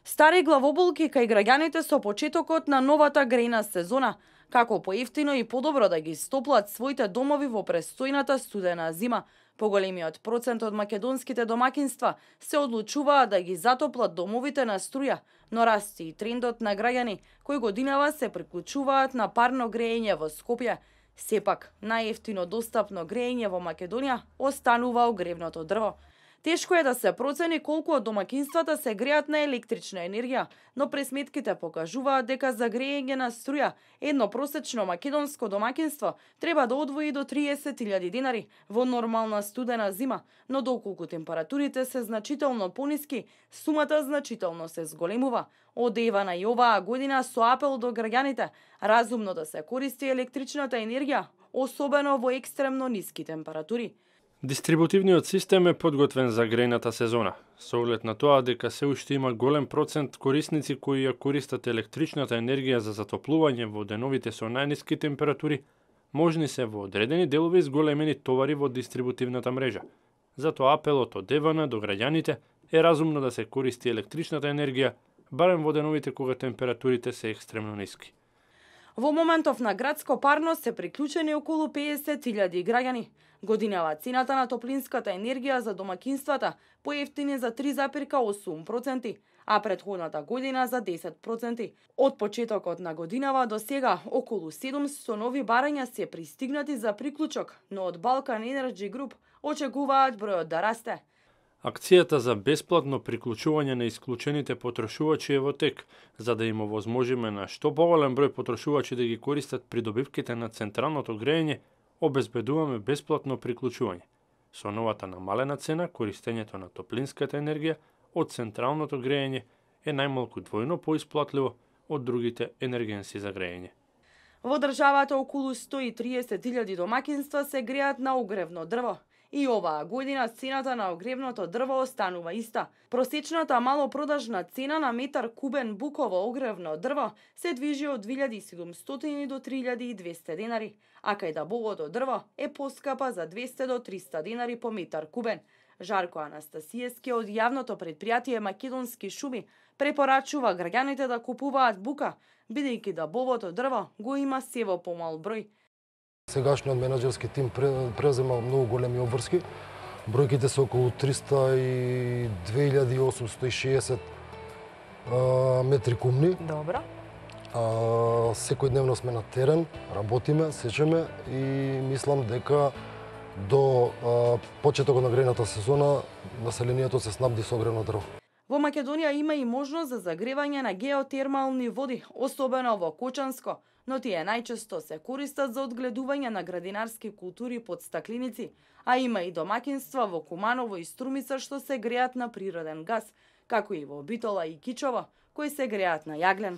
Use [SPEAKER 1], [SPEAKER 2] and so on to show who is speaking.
[SPEAKER 1] Стари главоболки кај граѓаните со почетокот на новата грејна сезона, како поевтино и подобро да ги стоплат своите домови во престојната студена зима. Поголемиот процент од македонските домакинства се одлучуваат да ги затоплат домовите на струја, но расти и трендот на граѓани кои годинава се приклучуваат на парно грејење во Скопје. Сепак, најевтино достапно грејење во Македонија останува огревното дрво. Тешко е да се процени колку од домакинствата се греат на електрична енергија, но пресметките покажуваат дека за грејење на струја едно просечно македонско домакинство треба да одвои до 30.000 денари во нормална студена зима, но доколку температурите се значително пониски, сумата значително се зголемува. Одевана и оваа година со апел до граѓаните разумно да се користи електричната енергија, особено во екстремно ниски температури.
[SPEAKER 2] Дистрибутивниот систем е подготвен за грејната сезона, со оглед на тоа дека се уште има голем процент корисници кои ја користат електричната енергија за затоплување во деновите со најниски температури, можни се во одредени делови зголемени товари во дистрибутивната мрежа. Затоа апелот од ДВН до граѓаните е разумно да се користи електричната енергија, барем во деновите кога температурите се екстремно ниски.
[SPEAKER 1] Во моментов на градско парно се приклучени околу 50.000 граѓани. Годинава цената на топлинската енергија за домакинствата поевтини за 3,8%, а претходната година за 10%. Од почетокот на годинава до сега околу 700 нови барања се пристигнати за приклучок, но од Balkan Energy Group очекуваат бројот да расте.
[SPEAKER 2] Акцијата за бесплатно приклучување на исклучените потрошувачи е во тек, за да им овозможиме на што поголем број потрошувачи да ги користат придобивките на централното грејење, обезбедуваме бесплатно приклучување. Со новата намалена цена, користењето на топлинската енергија од централното грејење е најмалку двојно поисплатливо од другите енергенси за грејење.
[SPEAKER 1] Во државата околу 130.000 домакинства се греат на огревно дрво. И оваа година цената на огревното дрво останува иста. Просечната малопродажна цена на метар кубен буково огревно дрво се движи од 2.700 до 3.200 денари, а кај дабовото дрво е поскапа за 200 до 300 денари по метар кубен. Жарко Анастасиевски од јавното предпријатие Македонски шуми препорачува граѓаните да купуваат бука, бидејќи дабовото дрво го има се во помал број.
[SPEAKER 3] Сегашниот менаџерски тим презема многу големи обврски. Бројките се околу 300 и 2860 метри кубни.
[SPEAKER 4] Добро.
[SPEAKER 3] Секојдневно сме на терен, работиме, сечеме и мислам дека до почетокот на грејната сезона населението се снабди со огревно дрво.
[SPEAKER 1] Во Македонија има и можност за загревање на геотермални води, особено во Кочанско, но тие најчесто се користат за одгледување на градинарски култури под стакленици, а има и домакинства во Куманово и Струмица што се греат на природен газ, како и во Битола и Кичово, кои се греат на јаглен.